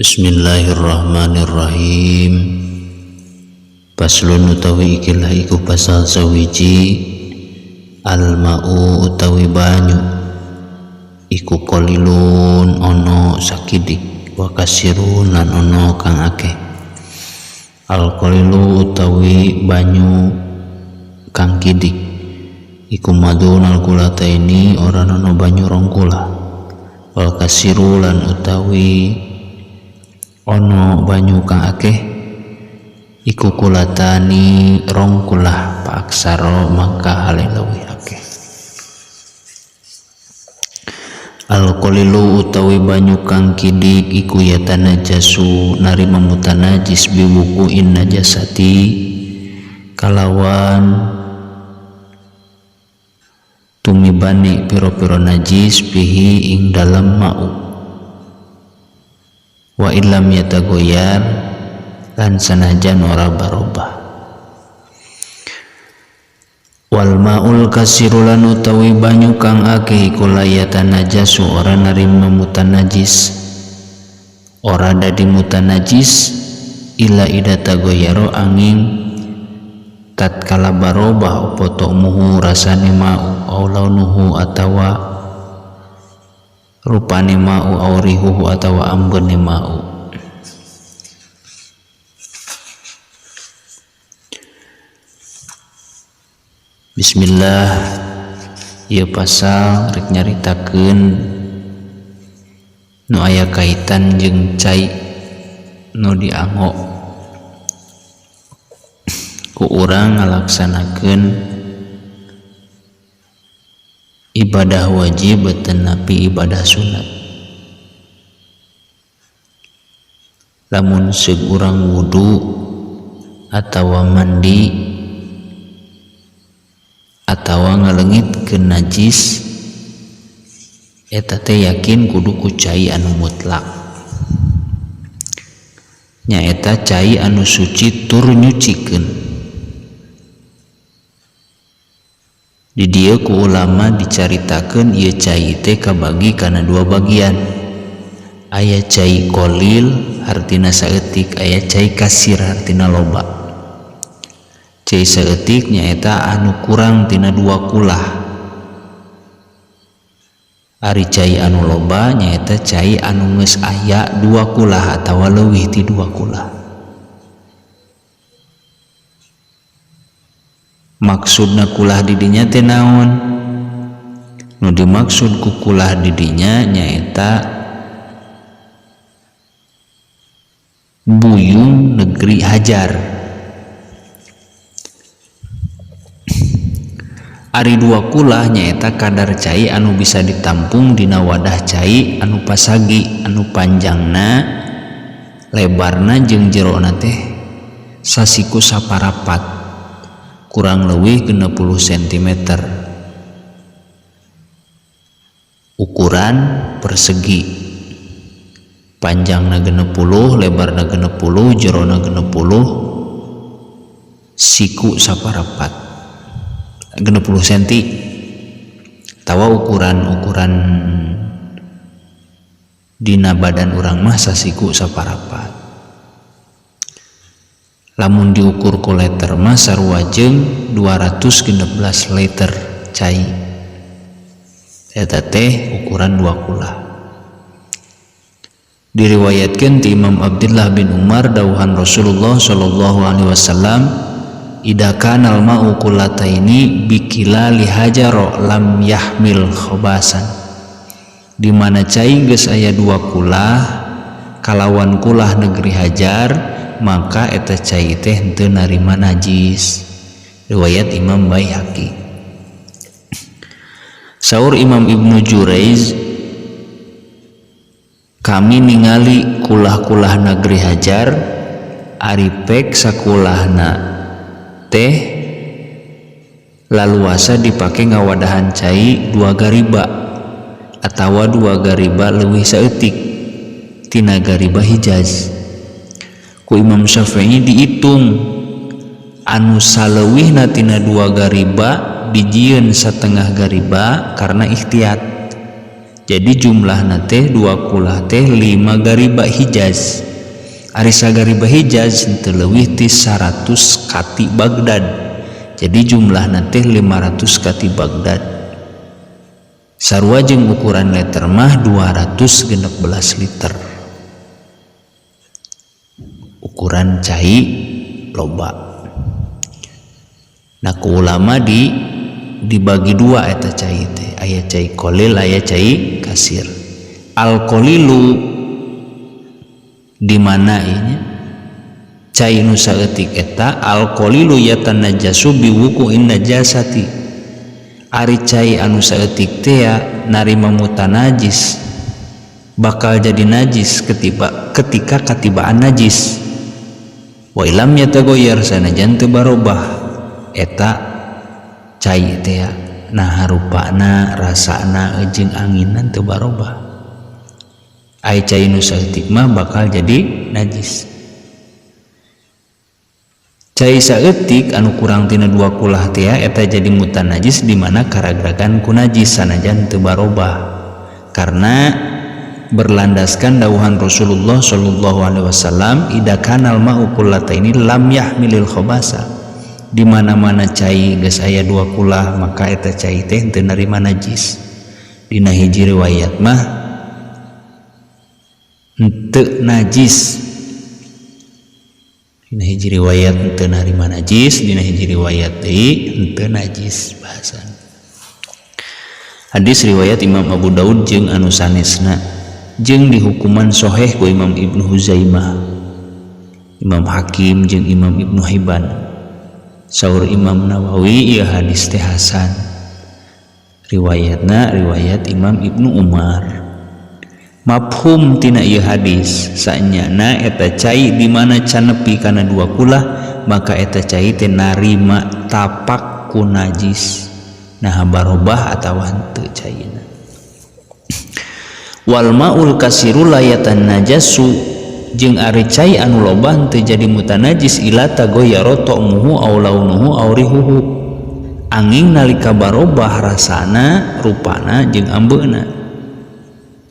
Bismillahirrahmanirrahim. Faslun utawi ikilah iku pasal sawiji, alma'u utawi banyu iku qalilun ono sakidik, wa kasirun lan ono kang akeh. Al qalilu utawi banyu kang kidik iku madun al kulataini ora ono banyu rong kula, wal kasiru lan utawi ono banyu kang akeh iku kulatani rong kulah, paaksaro maka hale leuwih akeh. Al qalilu utawi banyu kang kidik iku yatanajasu narima mutanajis biwuqu'in najasati kalawan tumibani piro-piro najis fihi ing dalem ma'u, wa illam yatagoyar lan sanajan ora barobah. Wal ma'ul kasiru lan utawi banyu kang akeh iku layatanajasu ora narima mutanajis, ora dadi mutanajis illa ida tagoyaro angin tatkala barobah apa to'muhu rasane ma'u au launuhu atawa rupane ma'u au rihuhu atawa ambene ma'u. Bismillah, ieu pasal rek nyaritakeun nu aya kaitan jeung cai nu dianggo ku urang ngalaksanakeun ibadah wajib tetapi ibadah sunat. Lamun seug urang wudu atawa mandi atawa ngaleungitkeun najis, eta teh yakin kudu ku cai anu mutlak, nyaeta cai anu suci tur nyucikeun. Di dieu ku ulama dicaritakeun ieu cai teh kabagi kana dua bagian. Aya cai qalil hartina saeutik, aya cai kasir hartina loba. Cai saeutik nyaeta anu kurang tina dua kulah. Ari cai anu loba nyaeta cai anu geus aya dua kulah atawa leuwih ti dua kulah. Maksudna kulah didinya teh naon? Nu dimaksud ku kulah didinya nyaeta buyung negeri Hajar. Ari dua kulah nyaeta kadar cai anu bisa ditampung dina wadah cai anu pasagi anu panjangna lebarna jeung jerona teh sasiku saparapat, kurang leuwih 60 cm, ukuran persegi, panjangna 60, lebarna 60, jerona 60, siku saparapat 60 cm. Tawa ukuran-ukuran dina badan urang mah sasiku saparapat. Lamun diukur ku liter mah sarua jeung 216 liter cai. Eta teh ukuran dua kulah. Diriwayatkeun ti Imam Abdullah bin Umar dawuhan Rasulullah sallallahu alaihi wasallam, idza kana al-ma'u kullataini bikila lihajaro lam yahmil khobasan. Di mana cai geus aya dua kulah kalawan kulah negeri Hajar, maka eta cai teh henteu narima najis. Riwayat Imam Baihaqi. Saur Imam Ibnu Juraiz, kami ningali kulah-kulah negeri Hajar ari pek sakulahna teh laluasa dipake ngawadahan cai dua gariba atawa dua gariba leuwih saeutik tina gariba Hijaz. Ku Imam Syafi'i dihitung anu saleuwihna tina dua gariba dijieun setengah gariba karena ikhtiat, Jadi jumlahna teh dua kulah teh 5 gariba Hijaz. Ari sagariba Hijaz teu leuwih ti 100 kati Baghdad. Jadi jumlahna teh 500 kati Baghdad. Sarua jeung ukuran liter mah 216 liter. Ukuran cai loba. Nah ku ulama dibagi dua eta cai teh, aya cai qalil aya cai kasir. Al qalilu di mana ieu cai nu saeutik eta al qalilu yatanajasu biwuqu'in najasati. Ari cai anu saeutik teh narima mutanajis bakal jadi najis ketika katibaan najis. Wa ilam yatagoyyar sanajan teu barobah eta cai teh nah rupana rasana jeung anginna teu barobah. Ai cai nu saeutik mah bakal jadi najis. Cai saeutik anu kurang tina dua kulah teh eta jadi mutanajis di mana karagragan ku najis sanajan teu barobah. Karena berlandaskan dawuhan Rasulullah sallallahu alaihi wasallam idza kanal ma'u qullataini lam yahmilil khabasa. Di mana-mana cai geus aya dua kulah maka eta cai teh teu narima najis. Dina hiji riwayat mah henteu najis. Dina hiji riwayat henteu narima najis, dina hiji riwayat deui henteu najis bahasan. Hadis riwayat Imam Abu Daud jeung anu sanesna jeung dihukuman sahih ku Imam Ibnu Huzaimah, Imam Hakim jeung Imam Ibnu Hibban. Saur Imam Nawawi ieu hadis teh hasan. Riwayatna riwayat Imam Ibnu Umar. Mafhum tina ieu hadis sanyana eta cai di mana can nepi kana dua kulah maka eta cai teh narima tapak ku najis. Nah barobah atawa henteu caina. Wal maul kasiru la yatanajasu jeung ari cai anu loba henteu jadi mutanajis ila tagoyyara ta'muhu aw launuhu aw rihuhu. Angin nalika barobah rasana rupana jeung ambeuna.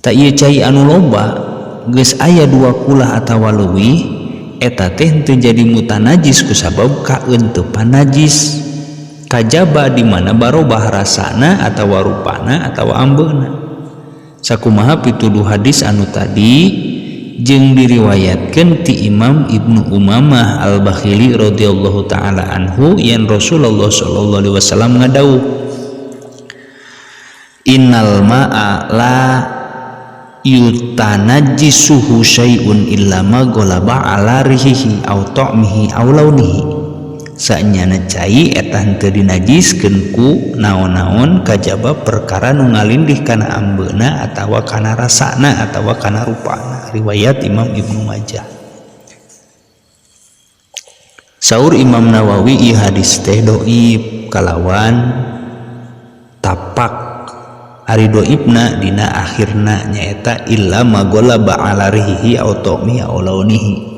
Ta ieu cai anu loba geus aya dua kulah atawa leuwih eta teh henteu jadi mutanajis kusabab kaeuntepan najis. Kajaba di mana barobah rasana atawa rupana atawa ambeuna. Sakumaha pituduh hadis anu tadi jeung diriwayatkeun ti Imam Ibnu Umamah Al-Bakhili radhiyallahu taala anhu yen Rasulullah sallallahu alaihi wasallam ngadawuh innal ma'a la yutanajjisuhu syai'un illa ma ghalaba ala rihihi aw ta'mihi aw launihi. Sanyana cai eta henteu dinajiskeun ku naon-naon kajaba perkara nu ngalindih kana ambeuna atawa kana rasana atawa kana rupana. Riwayat Imam Ibnu Majah. Saur Imam Nawawi ieu hadis teh dhaif kalawan tapak. Ari dhaifna dina akhirna nyaeta illa ma ghalaba ala rihihi aw ta'mihi aw launihi.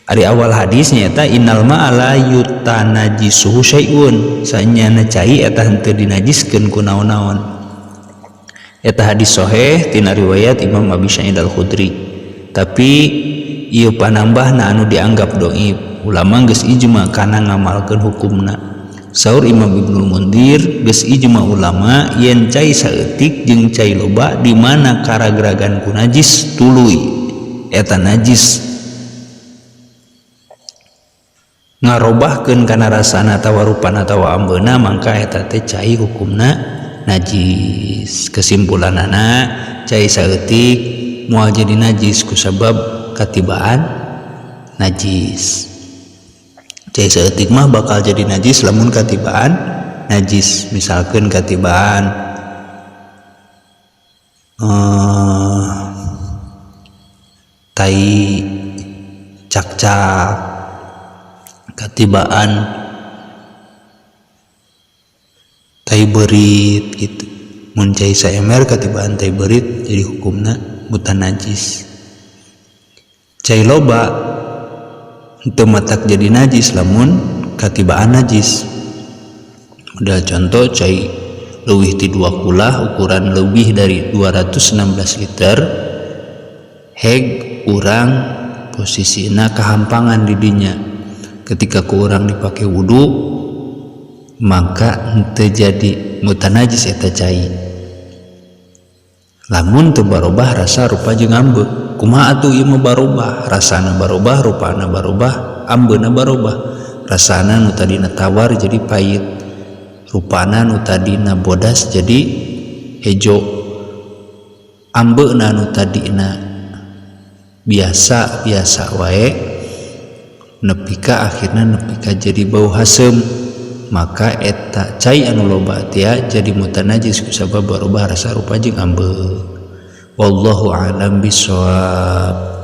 Ari awal hadis nyaeta innal ma'a la yutanajjisuhu syai'un. Sanyana cai eta henteu dinajiskeun ku naon-naon. Eta hadis sahih tina riwayat Imam Abi Sa'id Al-Khudri. Tapi ieu panambahna anu dianggap dhaif. Ulama geus ijma kana ngamalkeun hukumna. Saur Imam Ibnul Mundir geus ijma ulama yen cai saeutik jeung cai loba di mana karagragan ku najis tuluy eta najis ngarobahkeun kana rasana atawa rupana atawa ambeuna mangka eta teh cai hukumna najis. Kesimpulanana cai saeutik moal jadi najis kusabab katibaan najis. Cai saeutik mah bakal jadi najis lamun katibaan najis. Misalkeun katibaan tai cakcak, katibaan tai beurit gitu. Mun cai saemer katibaan tai beurit jadi hukumna mutanajis. Cai loba henteu matak jadi najis lamun katibaan najis. Model contoh cai Leuwih ti dua kulah, ukuran lebih dari 216 liter, heg urang posisina kahampangan di dinya. Ketika ku urang dipake wudu, maka henteu jadi mutanajis eta cai lamun teu barobah rasa, rupa jeung ambeu. Kumaha atuh ieu mah? Barobah rasana, barobah rupana, barobah ambeuna. Barobah rasana, nu tadina tawar jadi pahit, rupana nu tadina bodas jadi hejo, ambeuna nu tadina biasa biasa wae nepi ka akhirna nepi ka jadi bau haseum, maka eta cai anu loba tia jadi mutanajis kusabab barobah rasa, rupa jeung ambeu. Wallahu a'lam bissawab.